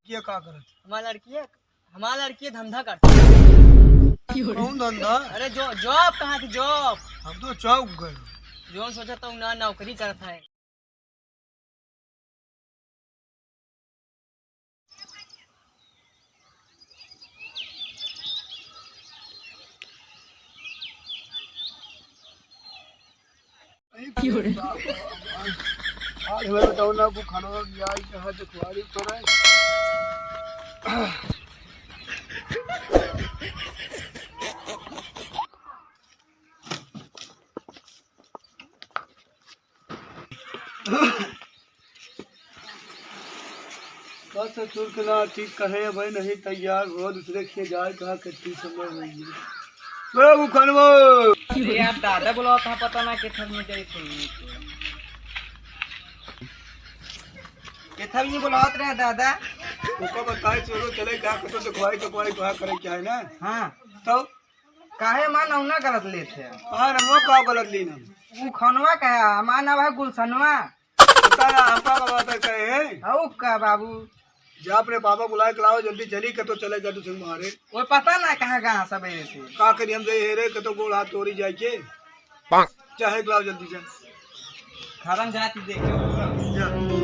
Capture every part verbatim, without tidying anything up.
ये का करत? हमार लड़किया, हमार लड़किया धंधा करत। कौन धंधा? अरे जो, जॉब कहाँ थी, जॉब? हम तो चौक गए। जौन सोचा तो ना नौकरी करत है। आज हमें बताओ ना, वो खाना भी आई कहाँ से खुआरी पर है। बस ससुर के ना ठीक कहे, भाई नहीं तैयार हो, दूसरे के जाए कहाँ के ठीक समय होई। ए, उखनवा। अरे यार, दादा बुलावत है, पता ना केथर में जाई तो। केथर में बुलावत रहे दादा। ओका बताए, चलो चले, का कतो देखवाई, देखवाई, का करे, क्या है ना? हाँ। तो काहे माँ नौना गलत लेत है? हाँ, नमो का गलत लीन हम? उ खनवा का है, हमार नाम है गुलशनवा। पता ना, हमका का बात है, कहे है? हऊ का बाबू? जा अपने पापा बुलाए के लाओ, जल्दी चली, के तो चले जा तू संग मारे। वो पता ना कहाँ, कहाँ सबेरे से। का करी हम जाई हेरे, के तो गोड़ हाथ तोड़ी जाए के। चाहे के लाओ जल्दी जा। खरम जाती देखे। जा।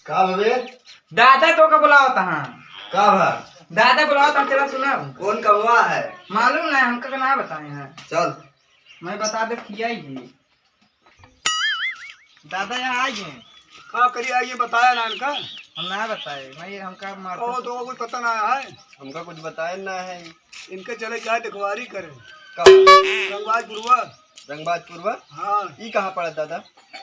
का भवे? दादा तो का बुलावत है। का भा? दादा बुलावत है, चला सुना। कौन कमवा है? मालूम ना, हमका का ना बताए हैं। चल। मैं बता दे, खियाई ही। दादा यहाँ आ गए। का करी आई, ये बताया ना इनका? हम ना बताए, मैं, हमका मार ओ, तो कुछ पता ना है। हमका कुछ बताया ना है। इनके चले जाए, देखवारी करे। का? रंगबाज पुरवा। रंगबाज पुरवा? हाँ। ई कहाँ पड़ा दादा?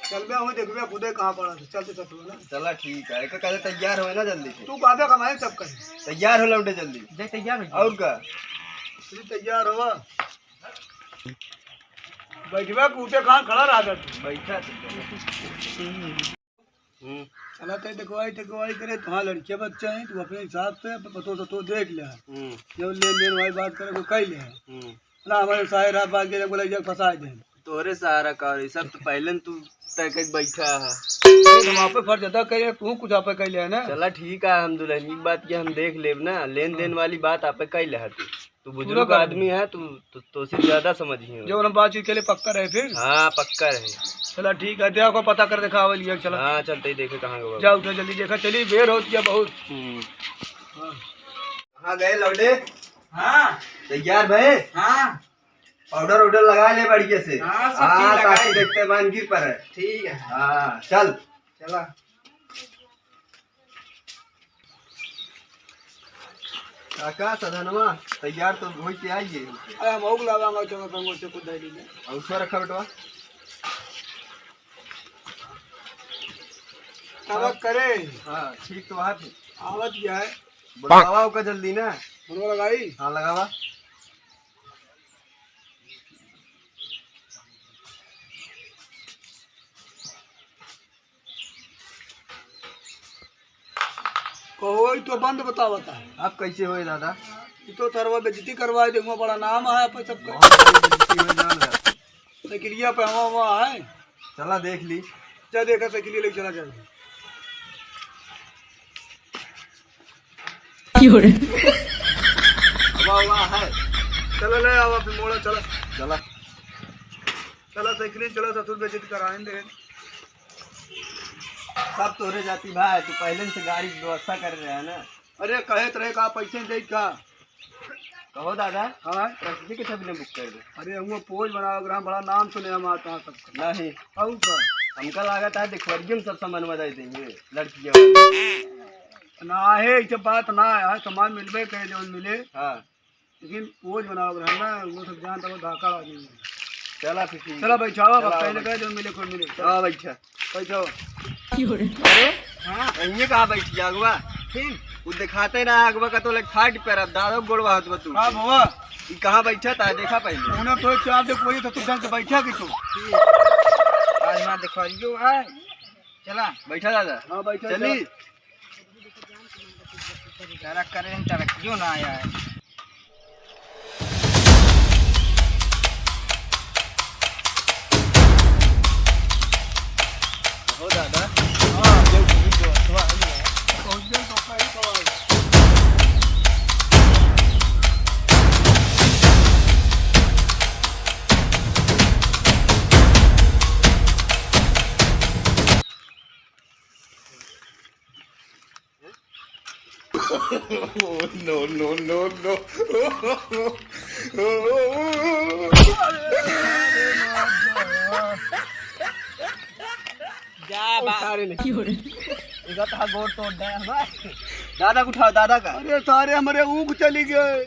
चलबे, हूँ देखबे, खुदे कहाँ पड़ा था। चलते चलते ना। चला ठीक है, एक कहते तैयार होए ना जल्दी से। तू कहबे कमाए सब करे। तैयार हो लौटे जल्दी। जय तैयार हो। और का? तू तैयार होवा। बैठबे, कूटे खान खड़ा रहा कर। बैठा तो। हम्म। चला तय देखवाई, देखवाई करे, तोहार लड़के बच्चे हैं, तू अपने हिसाब से अपन पतो सतो देख ले। हम्म। जब लेन देन वाली बात करे, तो कह ले। हम्म। ना, हमारे सारे रात बात के बोला, "जब फंसा दे।" तोहरे सहारा का, और ये सब तो पहले न तू तय करके बैठा है। अरे, हम आप पे फर्ज अदा करे, तू कुछ आप पे कह ले है ना। चला ठीक है, हम दुल्हन की बात के हम देख लेब ना, लेन देन वाली बात आप पे कह ले है तू। तू बुजुर्ग आदमी है, तू, तू, तो से ज्यादा समझिए। जो हम बातचीत के लिए पक्का रहे फिर। हाँ, पक्का रहे। चला ठीक है, देखो पता कर देखा आवल ये, चला। हाँ, चलते ही देखे कहाँ गवा। जा उठे जल्दी, देखा चली, बेर होती है बहुत। हम्म। हाँ। कहाँ गए लौटे? हाँ। तैयार भए? हाँ। पाउडर उडर लगा ले बढ़िया से। हाँ, सब चीज हाँ, लगा ताकि ले। देखते मान गिर पर है। ठीक है। हाँ, चल। चला। काका, सधनवा तैयार तो होई के आई है। अरे, हम और लावांगा, चलो, तुम वो से कुछ दे दीजिए। और उसमें रखा बेटवा। तब करे। हाँ, ठीक तो बात है। आवत क्या है? बुलावा ओका जल्दी ना। फोन लगाई? हाँ, लगावा। कहो, ई तो बंद बतावता है। अब कैसे होए दादा? ई तो तरवा बेइज्जती करवाए दे, हुआ बड़ा नाम है अपन सबका। बहुत बड़ी बेइज्जती होए जान है। साइकिलिया पे हवा हुआ है। चला देख ली। जा देखा साइकिलिया लेके चला जाए। क्यों रे? हवा हुआ है। चला ले आओ अपनी मोड़ा, चला। चला। चला साइकिलिया, चला ससुर बेइज्जती कराएंगे। सब तोरे जाती भाई, तू पहले से गाड़ी की व्यवस्था कर रहे है ना। अरे, कहे तो रहे का, पैसे दे का? कहो दादा। हाँ। रसीदी के सब ने बुक कर दे। अरे, हुआ पोज बनावे ग्राम, बड़ा नाम सुने हम आता सबका। नहीं। और का? हमका लागत है, देखवरियन सब सामान में दे देंगे, लड़कियाँ। ना है, ऐसे बात ना है, सामान मिलबे करे, जौन मिले। हाँ। लेकिन पोज बनाओ रहा ना, वो सब जानता, वो धाकड़ आदमी है। चला फिर ठीक चला है। बैठावा, चला बस पहले बैठ। कहे जो मिले, कोई मिले। चला। हाँ, बैठा। बैठावा। अरे, हाँ। ये कहाँ बैठ गया अगवा? ठीक। वो दिखाते ना अगवा का तो लग फाट पर अब दादा गोड़वा हाथ तू। हाँ, बाबा। ये कहाँ बैठा था, देखा पहले। उन्हें तो चार दे कोई तो तू ढंग से बैठा कि तू। आज ना देखा रियो है। चला। बैठा दादा। हाँ, बैठा, चली। चला। साला करेंट तरक्कियों ना आया है। हो दादा। हाँ। ये भी दोस्तवा है ना। कौन से तो कहीं तो Oh, no, no, no, no। जा बा। सारे ने। इधर तो गोड़ तोड़ दे हमार। दादा को उठाओ, दादा का। अरे सारे हमरे ऊख चली गए।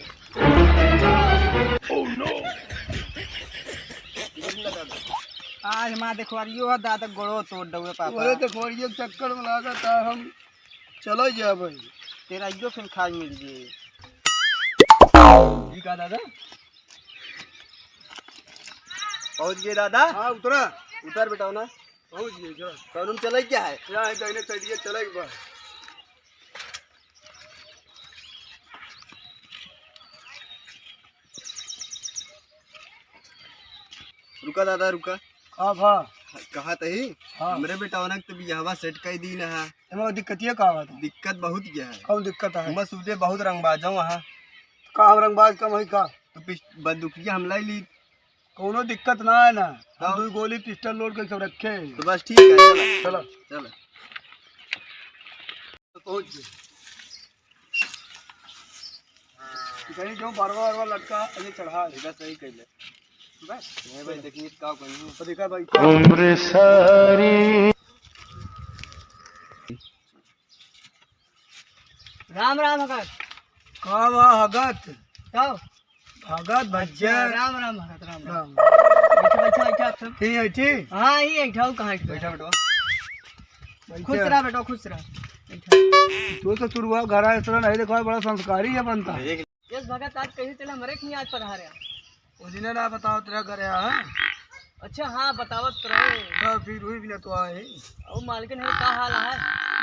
Oh, no। आज माँ देखवारियो है, दादा गोड़ो तोड़ दउए पापा। अरे देखवारियो के चक्कर में लागत है हम चलो जाबे। तेरा इयो फिर खाए मिल गए। ठीक है दादा। पहुँच गए दादा। हाँ, उतरा। उतर बेटा ना। पहुँच गए, चलो। कौन चले क्या है? यहाँ है, दाहिने side ये चले एक बार। रुका दादा, रुका। का भा? कहा तही, हाँ। हमरे बेटवा ना के तो बियाहवा set कर दी ना है। एमा दिक्कतिया का बात है? दिक्कत बहुत गया है। कौन दिक्कत है? बस उठे बहुत रंगबाज हूँ वहाँ। का हम रंगबाज कम है का? तो पिस-, बंदूकिया हम लाई ली। कौनो दिक्कत ना है ना। हम तब? दो गोली pistol load के सब रखे हैं। तो बस ठीक है, चलो। चलो। चलो। तो पहुँच गए। कहीं जो बरवा वरवा लटका, ये चढ़ा है। इधर सही कर ले। बस। नहीं भाई, देखिए, का कोई नहीं। तो देखा भाई। उम्र सारी। राम राम हगत। का बा हगत? का? भगत भज्जा। अच्छा, राम राम भगत, राम राम। राम। बैठा, बैठा, बैठा आप सब। ठीक है, ठीक। हाँ, ये बैठा, वो कहाँ बैठा? बैठा, बैठा। खुश रहा बेटा, खुश रहा। बैठा। तू तो तुरुआ घर आए, इतना नहीं देखा, बड़ा संस्कारी है बनता। यस भगत, आज कैसे चला, हमरे कहीं आज पधारे। वो जी ने ना बताओ तेरा घर आया है। अच्छा, हाँ, बतावत तो रहे। तो फिर हुई भी ना तो आए। ओ मालकिन है, का हाल है?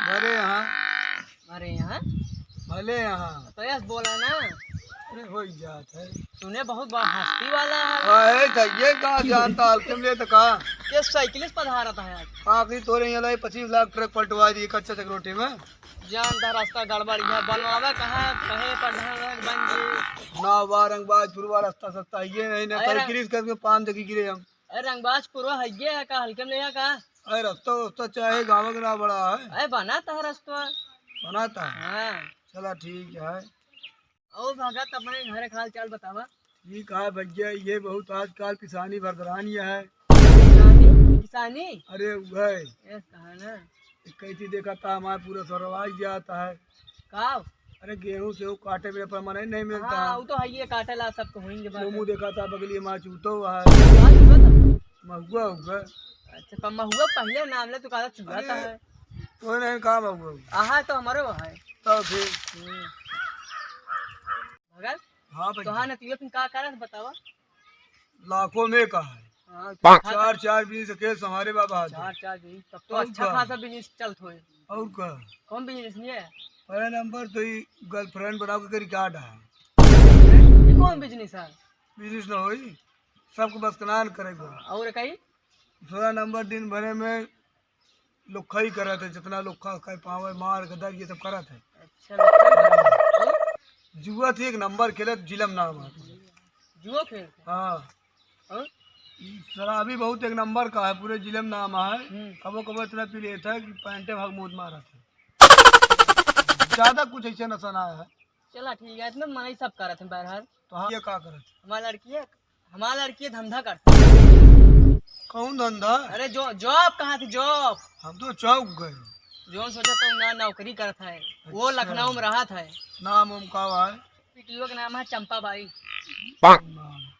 भले यहाँ। भले यहाँ? भले यहाँ। तो यस बोला ना। अरे, हो ही जात है। सुने बहुत बड़ा हस्ती वाला है। अरे, तो ये का जानता, हल्के में ले तो का? ये साइकिल से पधारत है आज। आखिरी तोरे यहाँ लाई पच्चीस लाख ट्रक पलटवा दिए कच्चा चकरोटी में। जानता रास्ता गड़बड़ है, बनवावे कहाँ, कहे प्रधान लोग बन जी। ना वारंगबाज पुरवा रास्ता सस्ता ये नहीं ना, अरे कल रंग- क्रीज करके पान देखी गिरे हम। अरे रंगबाज पुरवा है ये है का, हल्के में ले का? अरे रास्ता वास्ता चाहे गाँव के ना बड़ा है। अरे बनाता है रास्ता। बनाता है? हाँ। चला ठीक है। और भगत अपने घर का हाल चाल बतावा। ठीक है भैया, ये बहुत आजकल किसानी भरदरानी है। किसानी? किसानी? अरे वह। ये कहा ना। कैसी देखा था हमारे पूरा सरवाई जाता है। का? अरे गेहूं से वो काटे में पर मना ही नहीं मिलता। हाँ, वो तो है, ये काटे ला सब तो होएंगे बात। मुंह देखा था बगली में चूतो हुआ है। का चूतो था? महुआ हुआ। अच्छा, तो महुआ पहले नाम ले तो कहा चूहा था अरे, है। तो नहीं कहा महुआ हुआ। आहा, तो हमारे वहाँ है। तो फिर? हम्म। भगत? हाँ भैया। तो हाँ, नतिया फिर का करत बतावा? लाखों में का है। हाँ, चार, चार बीस के हमारे बाबा हाथ चार, में। चार बीस, तब तो और अच्छा का? खासा business चलत होए। और का? कौन business नहीं है? पहला नंबर तो ये girlfriend बना के रिकॉर्ड है। ये कौन business है? Business ना होई, सबको बस कनान करेगा। और कहीं? दूसरा नंबर दिन भरे में लोग खई करत है, जितना लोग खा खाए पावे, मार गदर ये सब करत है। अच्छा, लोग खई करत है। जुआ थी एक नंबर खेलत, जिलम नाम है। जुआ खेलत है? हाँ। और? शराबी बहुत एक नंबर का है, पूरे जिले में नाम है। हम्म। कबो कबो इतना पी लेता है कि पैंटे भाग मूत मारत है। ज्यादा कुछ ऐसे नशा ना है। चला ठीक है, इतने मनई सब करत हैं बहरहाल। तो हाँ, ये का करत? हमार लड़की है, हमार लड़की धंधा करत है। कौन धंधा? अरे जो, job कहाँ थी, job? हम तो चौक गए। जोन सोचा तो ना नौकरी करत है, वो अच्छा। लखनऊ में रहत है। नाम उम का है? बिटियो के नाम है चंपा बाई। नाम।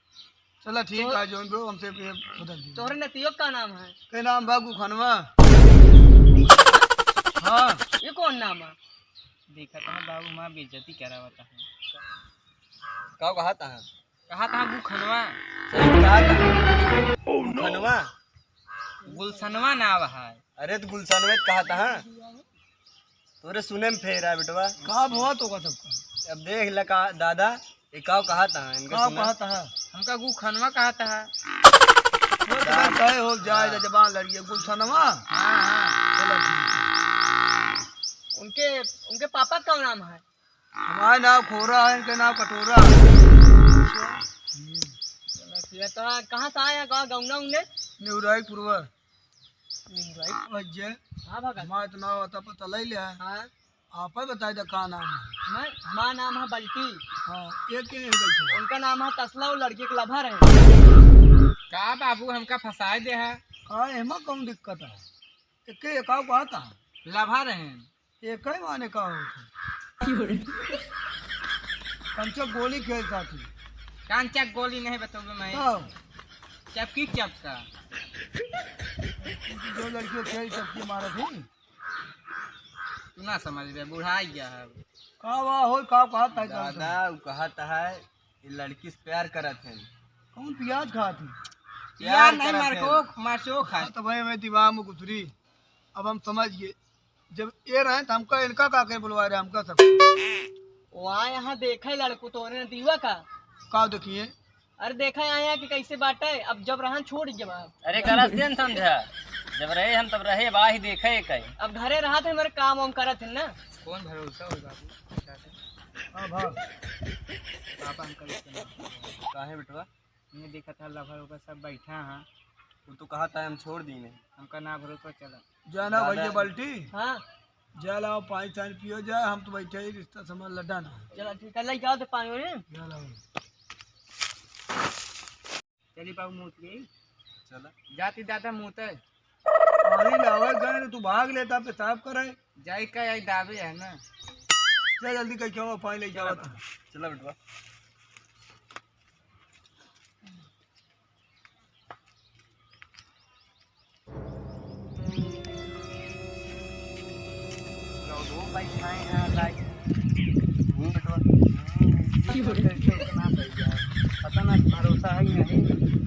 चला ठीक तो है, जोन भी हो, हमसे ये बदल दीजिए। तोहरे नतियो का नाम है? के नाम बा गुखनवा। हाँ। ये कौन नाम है? देखा था बाबू, माँ बेइज्जती करावता है। का कहा था? कहा था गुखनवा। सही कहा था। गुखनवा। गुलशनवा नाम है। अरे तो गुलशनवा कहा था। तोरे सुने में फेर है बेटवा। का भवा तो का सबका? अब देख ले का दादा, ये का कहा था इनका का सुना? कहा था? हमका गुखनवा कहा था। वो तो बस कहे हो जाए हाँ। जबान लड़िए गुलशनवा। हाँ, हाँ। चलो ठीक है। उनके, उनके पापा का नाम है? हमारे नाम खोरा है, इनके नाम कटोरा। अच्छा। हम्म। चलो ठीक है, तो कहाँ से आया, कहाँ गौना उनने? निउराई पुरवा। निउराई? भैया। हाँ भगत। हमारे तो नाम आता पता ले लिया। हाँ। आपे बताई दे का नाम है? मैं, हमार नाम है बल्टी। हाँ, ये के है बैठे? उनका नाम है तसला, वो लड़की के लभर है। का बाबू हमका फंसाए दे है? का एमा कौन दिक्कत है? एके एकाव कहा था? लभर है। ये कई माने का होता? कंचक गोली खेल साथी। कंचक गोली नहीं बतौबे मैं। बताओ। चपकी चपका। जो लड़कियों खेल चपकी मारा थी। तू ना समझ बे, बुढ़ा गया है। का वा होई, का कहत है, का दादा, समझ? उ कहत है, ये लड़की से प्यार करत है। कौन प्याज खात है? प्यार प्यार नहीं, करत है। मरचोख, मरचोख खात। हाँ, तो भाई, मैं दिमाग में घुसरी। अब हम समझ गए। जब ये रहे, तो हमका, इनका का के बुलवा रहे, हमका सब। वहाँ यहाँ देखे लड़को तो उन्हें दीवा का। का देखिए? अरे देखा यहाँ कि कैसे बाटे, अब जब रहन छोड़ जब आप। अरे गलत से न समझा, जब रहे हम तब रहे, अब आही देखे कई। अब घरे रहत है, मेरे काम वाम करत है ना। कौन भरोसा हो बाबू? हाँ भा। पापा अंकल के नाम। काहे बेटवा? मैं देखा था लभर ओकर सब बैठा हाँ। वो तो कहा था हम छोड़ दी नहीं। हमका ना भरोसा चला। जाना दादा। भैया बाल्टी। हाँ। जा लाओ, पानी तानी पियो जाए, हम तो बैठे ही रिश्ता समझ लड्डा ना। चला ठीक है, लेके आओ तो पानी वानी। जा लाओ। चली बाबू, मूत गई। चला। जाती दादा मूत है। पानी लावे गए तो तू भाग लेता, पेशाब करे। जाई का, आई दावे है ना। चल जल्दी कह के आओ, पानी लेके आओ। चला बेटवा। पता ना, भरोसा है कि नहीं।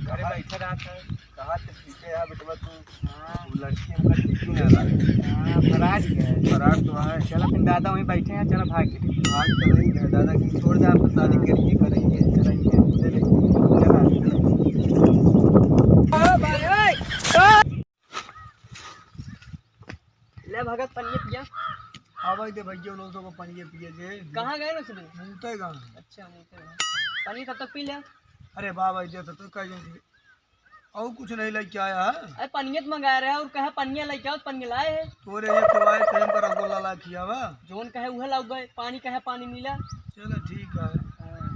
घरे बैठे रहत है। कहा तो ठीक है यार बेटवा, तू हाँ। वो लड़की हमका ठीक ही ना लगे। हाँ, फरार ही है। फरार तो है। चलो फिर दादा वहीं बैठे हैं, चलो भाग के। भाग चलेंगे, दादा की छोड़ दे, आपको शादी करेंगे, करेंगे, चलेंगे, चलेंगे। चला, चला। ले भगत, पनिया पिया। आवे दे भैया, उन लोगों को पनिया पिए दे। कहाँ गए ना सुबह? मूते गए। अच्छा, मूते गए। पनिया तब तक पी ले। अरे बाबा, इज्जत तो कह देंगे। और कुछ नहीं लेके आया है? अरे पनिया तो मंगाए रहे और कहा पनिया लेके आओ, पनिया लाए है। तोरे ये तो आए टाइम पर रसगुल्ला ला खियावा। जोन कहे उहे लाओ गए, पानी कहे पानी मिला। चलो ठीक है। हाँ।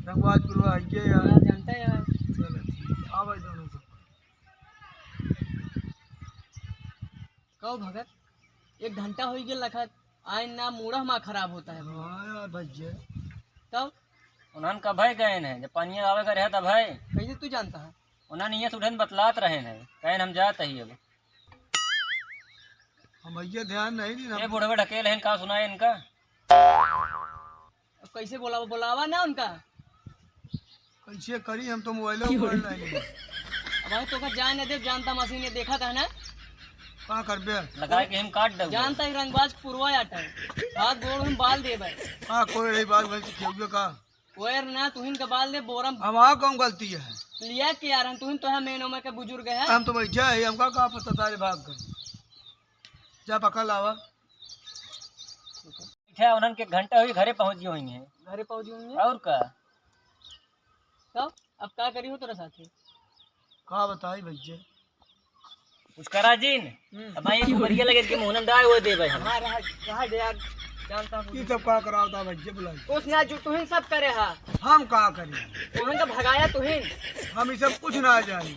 रंगबाज गुरुआ है ये यार। हाँ, जानता है यार। चलो ठीक है, आवे दोनों सब। कहो भगत, एक घंटा हो गया लखत, आए ना, मूड़ा हमारा खराब होता है। हाँ यार भैया। तब? उन्हन कभई गए हैं, जब पनिया आवे का रहे तब है। कैसे तू जानता है? उन्हन ये सुधन बतलात रहे हैं, कहे हम जात ही अब। हम भैया ध्यान नहीं दी ये हम। बुढ़वे ढकेल हैं, का सुनाए इनका? अब कैसे बोलावा, बोलावा ना उनका। कैसे करी, हम तो मोबाइल क्यों? मोबाइल नहीं। अब भाई तो का जान दे, जानता मशीन ये देखा था ना। का करबे? लगा के हम काट दे। जानता ही रंगबाज पुरवा आटा है। हाथ गोड़ हम बाल देबे। का कोई रही बात भाई खेलबे का? कोयर ना तुहिन का बाल दे बोरम। हमारा कौन गलती है? लिया के यार हम तुहिन तो है मेनो में के बुजुर्ग है। हम तो बैठा है, हमका का पता तारे भाग कर। जा पकड़ लावा। ठीक है, उन्हन के घंटा हुई घरे पहुँच गई हुई है। घरे पहुँच गई हुई है? और का? तब अब का करी हो तोरा साथे? का बताई भैया? कुछ करा जिन। हम्म। अब भाई एक बढ़िया लगे कि मुहनम डाय वो दे भाई हम। हाँ, रहा, रहा दे यार, जानता हूँ। ये सब का करावता भैया बुलाई? कुछ ना, जो तुहिन सब करे हा। हम का करी? उन्हन का भगाया तुहिन। हम ये सब कुछ ना जानी।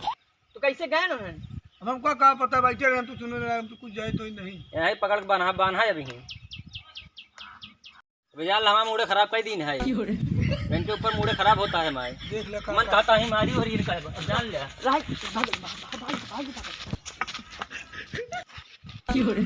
तो कैसे गए न हैं? अब हमका का पता भाई, चल हम तो सुने रहे, हम तो कुछ जाए तो ही नहीं। यही पकड़ के बान्हा, बान्हा अभी ही। अबे यार, हमारा मूड खराब कर दीन है। क्यों रे? इनके ऊपर मूड खराब होता है हमारे। देख ले का मन का कहता ही मारी और ये का है, जान ले। राइट, भाग, भाग, भाग, भाग, भाग। क्यों रे?